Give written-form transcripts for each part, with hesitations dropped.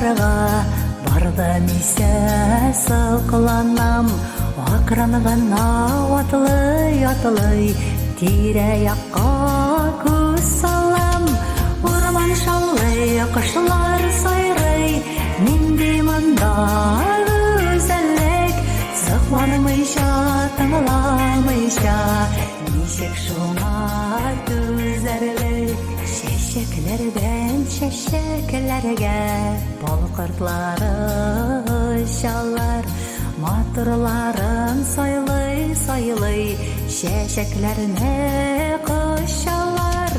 Тыңларга бардым исә сокланам. Акрын гына атлый-атлый тирә-якка күз салам. Урман шаулый, кошлар сайрый, нинди монда гүзәллек. Сокланмыйча, тыңламыйча, ничек шуңа түзәрлек? Чәчәкләрдән чәчәкләргә бал кортлары очалар, матурларын сайлый-сайлый чәчәкләрне кочалар.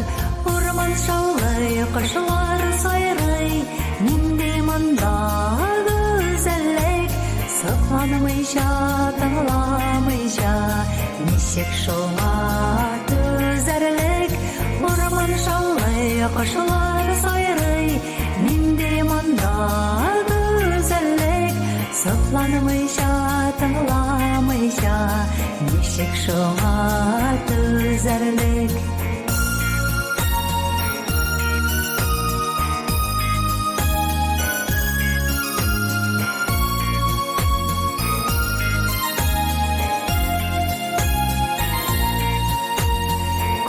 Урман шаулый, кошлар сайрый, нинди монда гүзәллек. Сокланмыйча, тыңламыйча, ничек шуңа түзәрлек? Урман шаулый, кошлар сайрый, нинди монда гүзәллек. Сокланмыйча, тыңламыйча, ничек шуңа түзәрлек?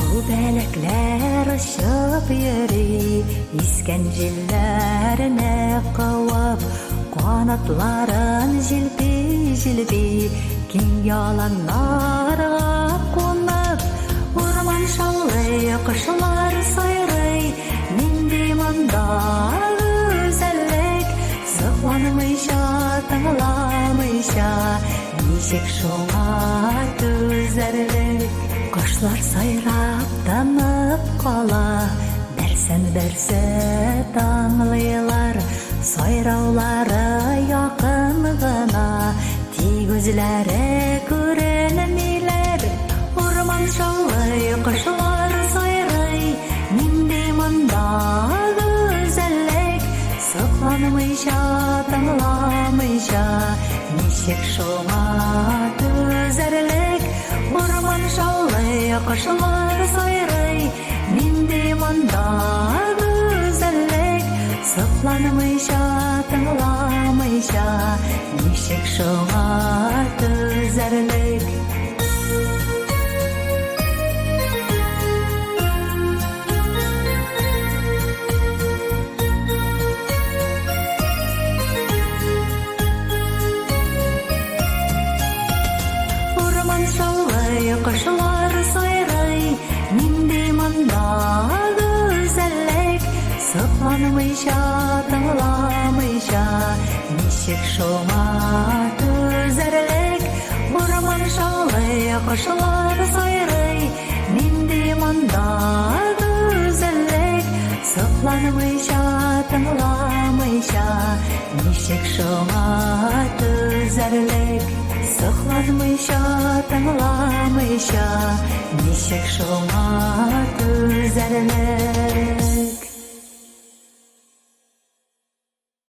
Күбәләкләр очып йөри, искән җилләрне куып, канатларын җилпи-җилпи, киң яланнарга кунып, урман шаулый, кошлар сайрый, нинди монда гүзәллек. Сокланмыйча, тыңламыйча, ничек шуңа түзәрлек? Кошлар сайрап тынып кала, берсен-берсе тыңлыйлар. Сайраулары якын гына, тик үзләре күренмиләр. Урман шаулый, кошлар сайрый, нинди монда гүзәллек. Сокланмыйча, тыңламыйча, ничек шуңа түзәрлек? Урман шаулый, кошлар сайрый, нинди монда гүзәллек. Сокланмыйча, тыңламыйча, ничек шуңа түзәрлек? Урман шаулый, кошлар сайрый, нинди монда гүзәллек. Сокланмыйча, тыңламыйча, ничек шуңа түзәрлек? Урман шаулый, кошлар сайрый, нинди монда гүзәллек. Сокланмыйча, тыңламыйча, ничек шуңа түзәрлек? Сокланмыйча, тыңламыйча, ничек шуңа түзәрлек?